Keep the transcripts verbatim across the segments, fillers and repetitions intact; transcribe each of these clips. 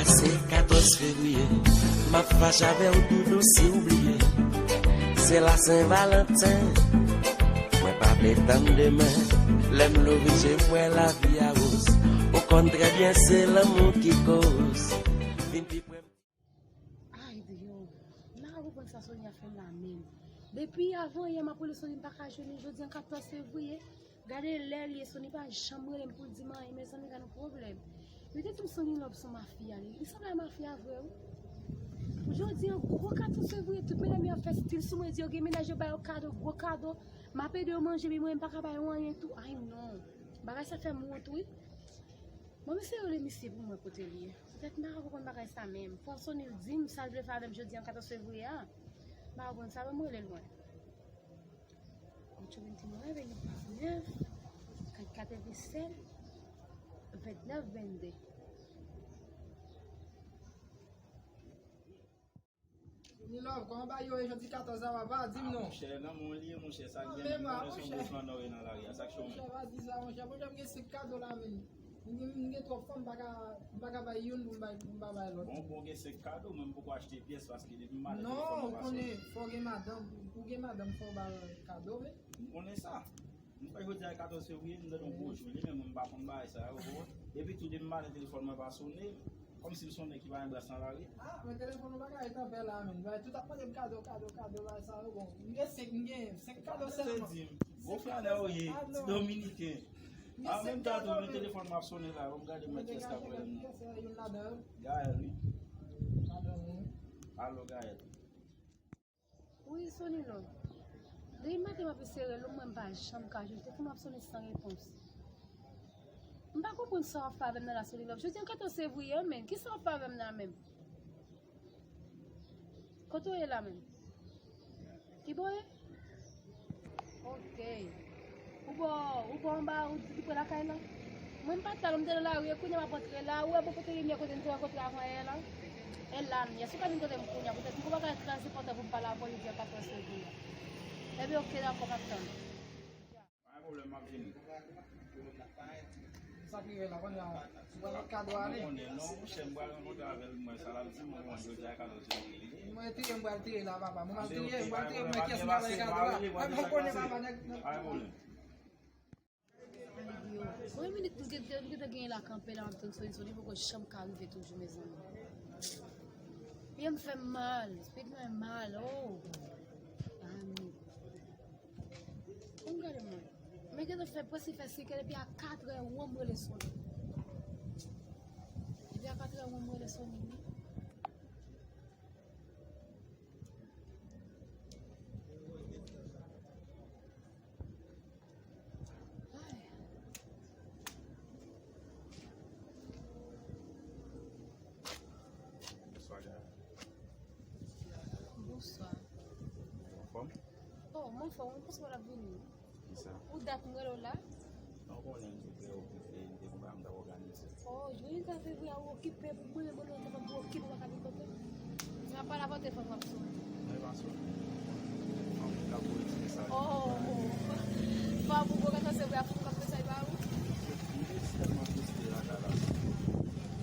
Se katòz fevriye, m ap fache avè w doudou si w bliye. Se la Sen Valanten, mwen pa vle tann demen. Lè m louvri je m wè lavi a woz. Ou konn trè byen se lanmou ki koz. Vin pi pre m. Ay, Dye, m pa ka konprann sa Sonia fè m la menm. Depi avan yè m ap rele Sonia, m pa ka jwenn li. Jodi a katòz fevriye, gade lè l ye, Sonia pa janm rele m pou l di m anyen, mezanmi, gade yon pwoblèm. Yo te di m Sonia Love se yon mafya, li. Li sanble a mafya vre, wi. Jodi a gwo katòz fevriye, tout medam yo ap fè stil sou mwen, di yo gen mennaj yo ba yo kado, gwo kado. M ap ede yo manje, men mwen, m pa ka ba yo anyen tou. Ay, non. Bagay sa fè m wont, wi. Bon, m eseye rele misye pou m wè kote l ye. Poutèt m pa ka konprann bagay sa menm. Fò Sonia di m sa l vle fè avè m jodi a katòz fevriye a. M pa ka konprann sa, ban m rele l mwen. Ocho veintinueve, diecinueve, katrevensèt, vennèf, vennde. Sonia Love, kòman bagay yo ye jodi katòz la, papa? Di m non. Monchè, nan men w li ye, monchè, sa k gen menm, monchè, se yon gwo flannè w ye nan lari a, sa k cho menm? Monchè, pa di sa, monchè. Monchè, m gen senk kado la menm. M gen, m gen twòp fanm, m pa ka, m pa ka bay youn pou m bay, pou m pa bay lòt. Bon, bon, gen senk kado, men m poko achte pyès paske depi m ale telefòn nan pa sonnen. Non, ou konnen, fò w gen madanm, ou gen madanm, fò w ba l kado, men. M konnen sa. M kwè jodi a katòz fevriye, m tande yon gwo jou. Li menm, mwen, m pa konn bagay sa yo, ou konprann? Epi tou, depi m ale telefòn mwen pa sonnen, kòmsi m se yon nèg ki pa gen bras nan lari. Ah, men telefòn ou pa ka ret anpè la, menm. Bagay, tout ap mande m kado, kado, kado, bagay sa yo, bon. M gen senk, m gen senk kado sèlman. Sa di m, gwo flannè w ye, ti dominiken. An menm tan tou, men telefòn m ap sonnen la, ban m gade mwen kiyès k ap rele m nan. Gaël, wi. Alo, Gaël. Wi, Sonia Love. Depi maten m ap eseye rele w, mwen m pa janm ka jwenn. Telefòn m ap sonnen san repons. M pa konprann sa w ap fè avè m nan la, Sonia Love. Jodi a katòz fevriye, men. Kisa w ap fè avè m nan menm? Kote w ye la menm? Ki bò w ye? Ok. Ou bò, ou bò anba, ou pi pre lakay la? Mwen, m pa t la non, m te nan lari, e kounye a m ap antre la. Ou wè bò kote limyè kote n te rankontre avan yè la? E la m ye. Si w pa vin kote m kounye a, poutèt m gon bagay trè enpòtan pou m pale avè w jodi a katòz fevriye. Ebyen, ok, dakò, m ap tann. Pa gen pwoblèm, m ap vini. Sa k rive la, kounye a, ou pral kado ale? M konnen non, monchè, m pral rankontre avè l, mwen, sa l ap di mwen, mwen, jodi a katòz fevriye. Mwen triye, m pral triye la, papa. Mwen pral triye, m pral triye, mwen, kiyès m pral kado la? Mwen pa konnen, papa, nèg. Pa gen pwoblèm. Mwen, minit m gentan, m gentan genyen la kanpe la, m ap tann Sonia, Sonia poko janm ka rive toujou, mezanmi. Pye m fè m mal, pye m fè m mal, oh. Ami. Bon, gade mwen. Men gentan fè prèske fè senk è, depi a katrè ou an m rele Sonia. Depi a katrè ou an m rele Sonia, wi. Ay. Bonswa, Gaël. Bonswa. Ou anfòm? Oh, m anfòm, m panse w t ap vini. Kisa? Pou dat mwen rele w la. Non, ou konnen m te trè okipe, m te gon bagay m t ap òganize. Oh, jodi a fevriye a ou okipe pou mwen, mwen menm m te fè m okipe, ou pa ka vin kote m. M ap pale avè w telefòn m ap sonnen. Non, e pa sonnen. Fanm ou k ap voye ti mesaj. Oh, oh. Fanm ou gwo katòz fevriye a, fanm ou k ap mesaj ba ou? M te tèlman frustre lakay la.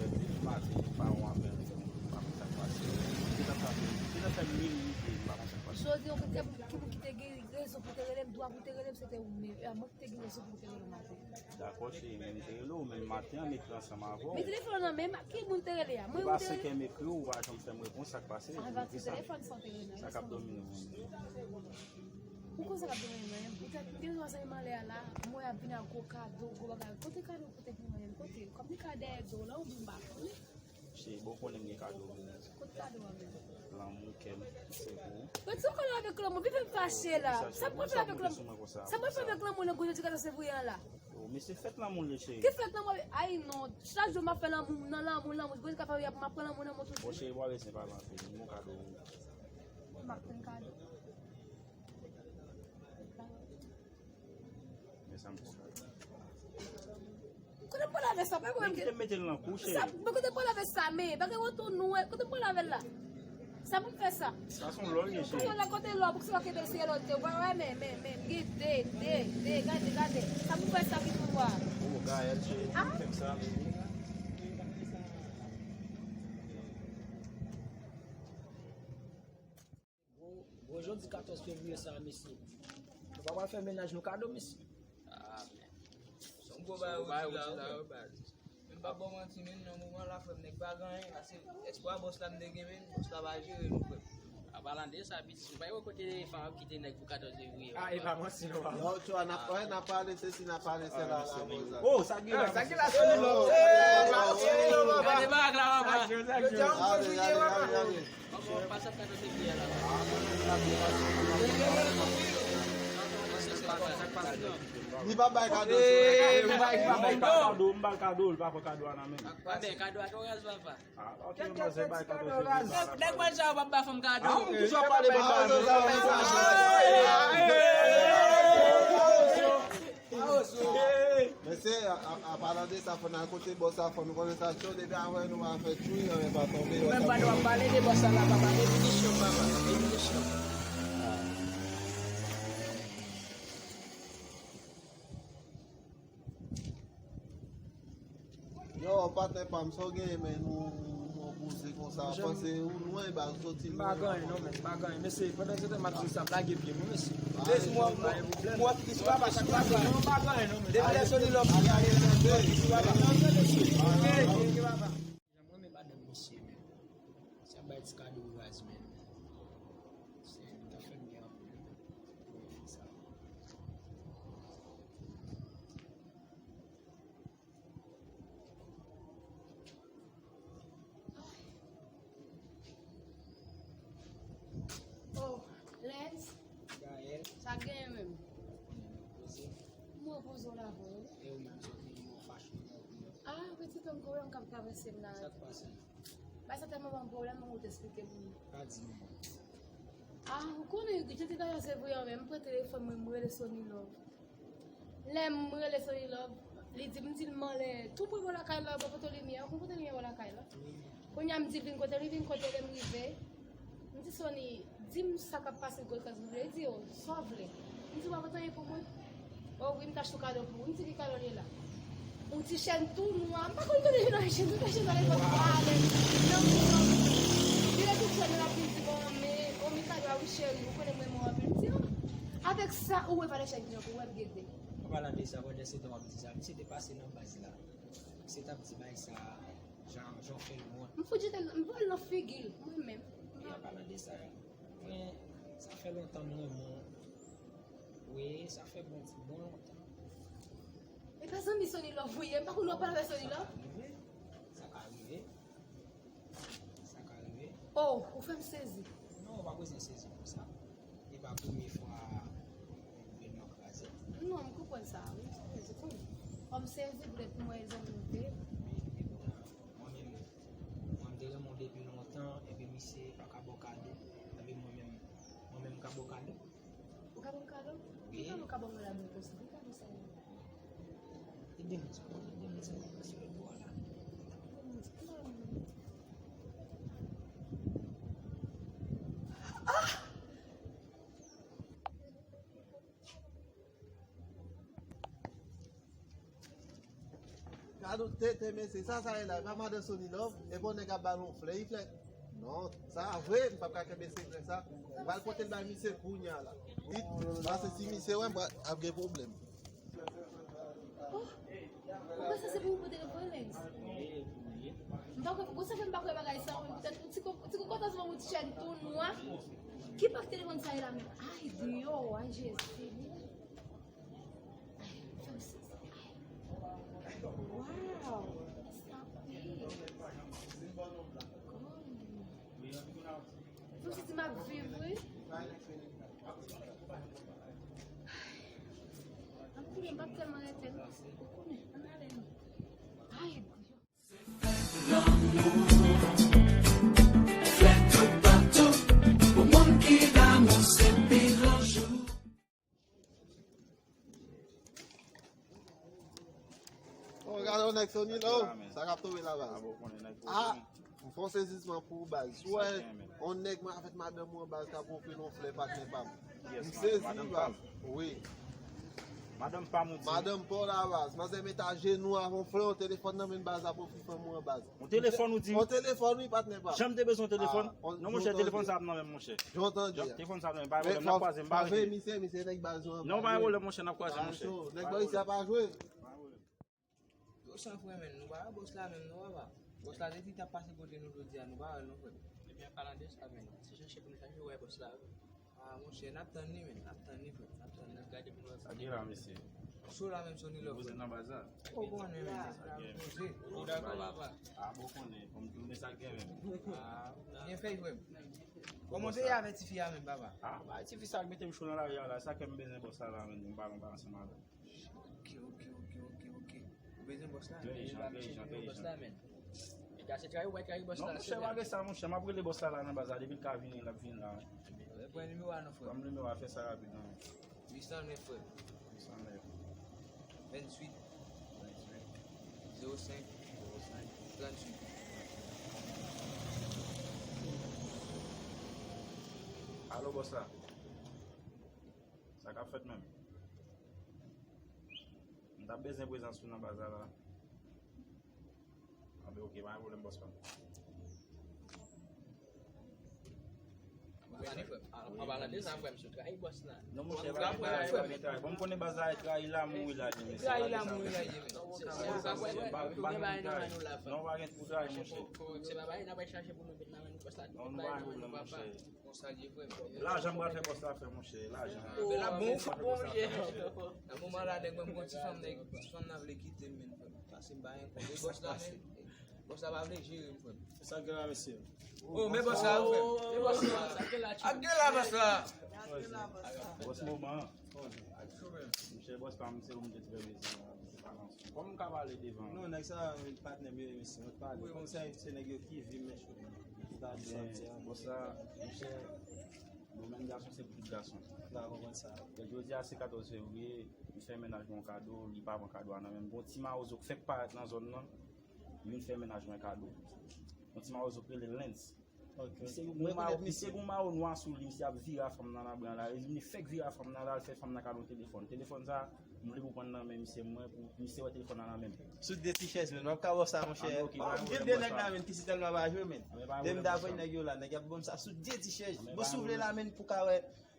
Depi maten, pa yon apèl, m pa konn sa k pase. M te tap tape, m te tap fè mil lide, m pa konn sa k pase. Jodi a, ou te, ki pou ki te gen rezon pou te rele m, dwa pou te rele m, se te ou menm. E a mwen ki te gen rezon pou te rele m maten. Dakò, cheri, men m te rele w, men maten an, m ekri ansanm avè w. Men telefòn nan men m, ki moun te rele a? Mwen ou te rele? Depi senk è m ekri w, ou pa janm fè m repons, sa k pase? Sa k ap domine w menm? Ou konn sa k ap domine mwen menm? Poutèt m te wè se m anlè a la, m wè y ap vin ak gwo kado, gwo bagay. Kote kado pou te vin mwen menm? Kote? Kòm li ka dèyè do w la, oubyen m pa konnen. Cheri, bon, ou konnen m gen kado pou ou. Kot kado a menm? Lanmou, kè m, se pou ou. Retire kòlè avèk lanmou, vin fè m fache la. Sa pou fè avèk lanmou? Sa pou fè avèk lanmou nan gwo jodi katòz fevriye an la? Oh, men se fèt lanmou l ye, cheri. Ki fèt lanmou? Ay non, chak jou m ap fè lanmou, nan lanmou, lanmou. Bondye ka fè m ap pran lanmou nan men w toujou. Bon, cheri, pa bezwen pale anpil, m gon kado pou ou. M ap tann kado. Men sa m fè. Kote m pral avè sa? Pa gen. Men kite m mete l nan kou, cheri. Sa, men kote m pral avè sa, men? Pa gen wotou nou, kote m pral avè l la? Sa pou m fè sa? Sa se yon lò l ye, cheri. Kote lò, kote lò, pou ki se pa kenbe l, se lò l te wè, wè, men, men, men, gen de, de, de, gade, gade. Sa pou m fè sa ki pou wa? Oh, Gaël, cheri, fè m sa, baby. Di katòz fevriye sa, mesye. Nou pa pral fè mennaj nou kado, mesye. Ah, men. Se yon gwo bagay ou di la, wi, baz. Men m p ap ba w manti, men nan moman la, frè m, nèg pa gen anyen, paske espwa bòs la m te gen, men bòs la pa jere nou, frè m. An palan de sa, pitit, m pa wè kote fanm ap kite nèg pou katòz fevriye. Ah, e pa manti, non, papa. Non, tu vois, n ap, wè, n ap pale sesi, n ap pale sela la, bòs la. Oh, sa gen la, sa gen la, Sony Love. Oh, oh, oh, oh. Gade bagay la, papa. Sa gen, sa gen. Allez, allez, allez, allez. Li pa bay kado. Eh, li pa bay kado, m ba l kado, li pa pran kado a nan men. Pa bay kado a tou raz, papa. Ah, ok, manzè bay kado, se raz. Nèg mwen sa yo pa bay fanm kado. Ah, ou toujou ap pale de kado. Mesye, a, a, a palan de sa, fò n al kote bòs la, fò nou konnen sa cho, depi apre nou va fè tchwi, anyen pa tonbe. Ou menm pa dwe ap pale de bòs la, papa, emisyon, papa, emisyon. Yo, patnè pa m, sa w genyen, men nou, nou poze konsa, panse ou lwen, ba, ou soti lwen. M pa gen anyen, non, men, m pa gen anyen. Mesye, pandan se tan m ap di sa, m lage pye m, wi, mesye. Mesye, mwen, mwen, mwen, plis papa, sa k pase? Non, m pa gen anyen, non, men. Depi lè Sony Love, plis papa. Ok, ok, papa. Jan m renmen madanm misye, men. Sa bay ti kado raz, men. Se, li ta fè m byen anpil, men. Pou mwen fè sa. Oh, Lens. Gaël. Sa genyen menm? Konnen nou poze. Mwen poze w la, wi. E ou menm, sa w te gen yon fache nan ou? Ah, pitit, m konnen m k ap travèse m la. Sa k pase? Bay sa tèlman ban m pwoblèm, mwen ou te eksplike m. Pa di m. Ah, ou konnen, jan ti gason se vre an, men m pran telefòn mwen, m rele Sony Love. Lè m rele Sony Love, li di m, di l m anlè tou pre bò lakay la, bò poto limyè, ou konn poto limyè bò lakay la? Wi. Kounye a m di l vin kote, li vin kote, lè m rive, m di Sony, di m sa k ap pase, gwo kaz ou vle, li di, oh, sa w vle. M di, w ap antre pou mwen? Oh wi, m ta achte yon kado pou ou. M di, ki kado l ye la? Yon ti chèn tou nwa. M pa konn kote yo nan chèn, tout chèn nan lepòk pa alèz. Nan moun nan. Li lè tout chèn nan ap vin di, bon, men, bon, men kado a wi cheri, ou konnen mwen renmen w anpil. M di, oh, avèk sa, ou wè valè chèn ki nan kou, wè m gete. An palan de sa, pandan se tan w ap di sa, misye te pase nan baz la. Se t ap di bagay sa, jan, jan w fè l wont. M fout jete l, m voye l nan figi l, mwen menm. E an palan de sa, mwen, sa fè lontan m renmen w. Wi, sa fè bon ti bon lontan. E pa zanmi Sony Love ou ye, m pa konn w ap pale avèk Sony Love. Sa ka rive. Sa ka rive. Sa ka rive. Oh, ou fè m sezi. Non, ou pa bezwen sezi pou sa. E pa premye fwa yon grenn nan kraze. Non, m konprann sa, wi. Sa vle di tou. Fò m sezi poutèt pou mwen e zanmi m te. Wi, e pou sa. Mwen menm, mwen m te renmen w depi lontan, epi misye pa ka ba w kado. Epi mwen menm, mwen menm m ka ba w kado. Ou ka ban m kado? Wi. Ki kado ou ka ban mwen la, mwen konsa? Ki kado sa ye? Ede mwen sa, ede mwen sa, ede mwen sa, ede mwen sa. Ah! Gad yon tete mesye, sa sa ye la, e pa madan Sony Love, e pa yon nèg ap ba l yon flè, li flè. Non, sa vre, m p ap ka kenbe sekrè sa. M pral pote l bay misye kounye a la. Li, paske si misye wè m, ap gen pwoblèm. Oh, ou panse se pou ou pote l voye Lens? M pa kwè, gwo sa fè m pa kwè bagay sa, men poutèt yon ti ko-, ti kokotans ban yon ti chèn tou nwa. Ki pak telefòn sa ye la menm? Ay, Dyo, ay, Jezi. Ay, fè m sezi. Ay. Wow, sa pire. Fè m sezi m ap viv, wi. Anpil, m p ap tèlman rete, non. Ou konnen, ann ale, non. Ay, Dyo. Lanmou, flè toupatou, pou moun ki damou se pi lòjou. Oh, gade yon nèg Sony la, oh. Sa k ap tonbe la, baz. Ah, m fè yon sezisman pou ou, baz. Si w wè yon nèg mwen avèk madanm mwen, baz, k ap ofri l yon flè, patnè pa m. M sezi, baz. Wi. Madanm pa m ou di. Madanm pa w la baz. Manzè met ajenou avan w fè yon telefòn nan men baz ap ofri fanm ou an baz. Yon telefòn ou di? Yon telefòn wi patnè pa m. Jan m te bezwen yon telefòn? Non monchè, telefòn sa ap nan men m monchè. Jan w tande a. Telefòn sa ap nan men m, pa gen pwoblèm, n ap kwaze, m pa rete. Misye, misye nèg baz ou an. Non, pa gen pwoblèm monchè, n ap kwaze monchè. Nèg baz isi a pa jwe. Yo san frè menm, nou pa wè bòs la menm non papa. Bòs la depi t ap pase kote nou jodi a, nou pa wè l non frè. Ebyen an palan de sa menm, se chache pou nou chache wè bòs la wi. Ah monchè, n ap tann li menm, n ap tann li frè, n ap tann li, n ap gade pou nou wè. Sa gen la mesye? Cho la menm Sony Love. Poze nan baz la. Ou konnen menm. Poze. Ou dakò papa? Ah bon konnen, kòm tou men sa gen menm. Ah, byen fèy frè m. Kòman w te ye avè tifi a menm papa? Ah, bay tifi sa k mete m cho nan lari a la, sa kè m bezwen bòs la la menm, m pa, m pa ansanm avè l. Ok, ok, ok, ok, ok. Ou bezwen bòs la? Jan, jan, jan, jan. Nèg la se trayi, ou pa trayi bòs la. Non, monchè, malgre sa, monchè, m ap rele bòs la la nan baz la, depi l ka vini, l ap vini la. Pran nimewo a non, frè. Pran nimewo a, fè sa rapid non. Uit san nèf, frè. Uit san nèf. Venntuit. Venntuit. Zewo senk. Zewo senk. Tranntuit. Alo, bòs la. Sa k ap fèt menm? M t ap bezwen prezans ou nan baz la la. Anben, ok, pa gen pwoblèm, bòs pa m. An palan de sa, frè m, si w trayi bòs la. Non, monchè, pa gen trayi, pa gen trayi. Bon, m konnen baz la, trayi la, mouri la, mesye. Trayi la, mouri la, mesye. Non, pa gen pou trayi, monchè. Se pa bagay n ap al chache pou nou met nan men nou bòs la. Non, nou pa gen pwoblèm, monchè. Konsa l ye, frè m. Lajan m pral fè bòs la fè, monchè. Lajan. Fè l ap bon, fè bòs la fè, monchè. Nan moman la, nèg mwen, m gon ti fanm, nèg, ti fanm nan vle kite m, men, frè m. Pase m pa gen kòb. E bòs la, men, bòs la pa vle jere m, frè m. Sa gen la, mesye? Oh, men bòs la, frè m. Men bòs la. Sa gen la, tchou. Ak gen la, bòs la. Bòs moman. Monchè, bòs pa m, se ou m te trè bezwen la, monchè, pa nan. Kòman m ka pale devan? Non, nèg sa, patnè m yo, mesye, mwen pale. Kòm sa, se nèg yo ki vi m, men, bòs la, monchè, domèn gason, se pou tout gason. M pa konprann sa. Jodi a, se katòz fevriye, li fè mennaj mwen yon kado, li pa pran kado a nan men m. Gon ti mawozo k fèk parèt nan zòn nan, li vin fè mennaj mwen kado. Yon ti mawozo k rele Lens. Misye gon mawo, misye gon mawo nwa sou li, misye ap vire a fanm nan nan bran la. Li vini fèk vire a fanm nan la, l fè fanm nan kado telefòn. Telefòn sa, m vle pou pran nan men misye, mwen, pou misye wè telefòn nan nan men m. Sou de ti chèz, men. W ap ka wè sa, monchè. Gen de nèg la, men, ki sitèlman pa jwe, men. Depi m ta voye nèg yo la, nèg y ap ban m sa sou de ti chèz. Bon, si w vle la, men, pou ka wè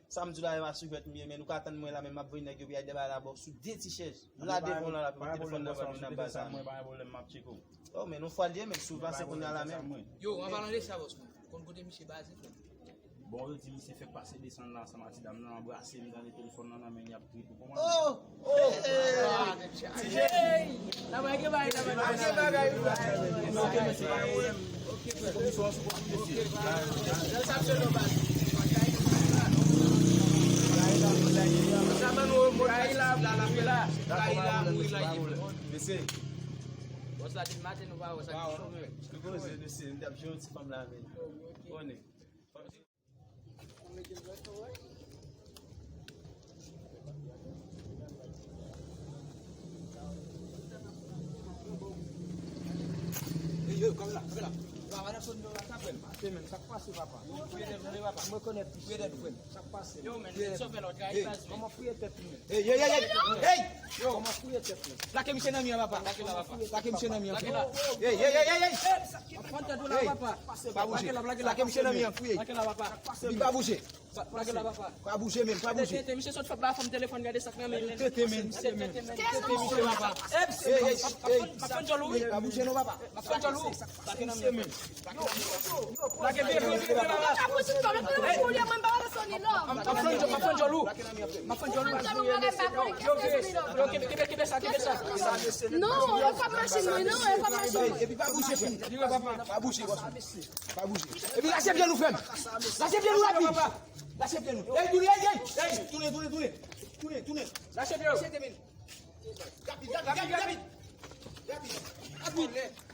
sa m di w la, e pa sou jwèt m ye, men. Ou ka tann mwen la, men, m ap voye nèg yo pou y al debay la bò sou de ti chèz. La devan w la, la, pou telefòn nan, nan baz la, men. Pa gen pwoblèm, m ap tcheke w. Oh, men yon fwa l ye, men si w pase kounye a la menm. Yo, an palan de sa, bòs mwen, ou konn kote misye baze, frè m? Bon, yo di misye fèk pase desann la ansanm ak ti dam nan, anbrase m, tande telefòn nan nan men l, y ap tripe. Kòman? Oh! Oh! Hey! Hey! N ap rege bagay, n ap rege bagay. Ok, mesye, pa gen pwoblèm. Ok, frè. Komisyon an sou kont mesye. Sa se nou baz. Sa ban nou mot la, la, la, la, la. Mesye. Bòs la depi maten nou pa wè sa ki chòke. Ki koze mesye, m t ap jwe yon ti fanm la men. Konnen. Ey, yo, kamera, kamera. Yo, a madanm Sony la, sa fè m. Pase menm, sa k pase, papa? Ou rekonèt mwen, papa? M rekonèt, m rekonèt, frè m. Sa k pase? Yo, men, nèg sa fè lòt kay baz, men. Kòman fouye tèt ou, men? Ey, ey, ey, ey! Kòman fouye tèt, men? Plake misye nan mi an, papa. Plake la, papa. Plake misye nan mi an, frè. Ey, ey, ey, ey, ey! M ap fann tèt ou la, papa. Pa bouje. Plake la, plake la. Plake misye nan mi an, fouye. Plake la, papa. Li pa bouje. Plake la, papa. Pa bouje, men, pa bouje. Tete, tete, misye sot fè ba fanm telefòn, gade sa k nan men l. Tete, men. Tete, men. Tete, misye, papa. Ey, ey, ey. M ap fann djòl ou, wi. Pa bouje, non, papa. M ap fann djòl ou. Plake nan mi an. Lage vye, vye, vye, vye, papa. M ap fann djòl, m ap fann djòl ou. M ap fann djòl ou. Yo, vye. Yo, kenbe, kenbe, kenbe sa, kenbe sa. Non, e pa machin mwen, non, e pa machin mwen. Epi pa bouje, frè m. Pa bouje, bòs. Pa bouje. Epi lage pye nou, frè m. Lage pye nou rapid. Lage pye nou. Ey, tounen, ey, ey, ey, tounen, tounen, tounen. Tounen, tounen. Lage pye nou. Rapid, rapid, rapid, rapid. Rapid. Rapid.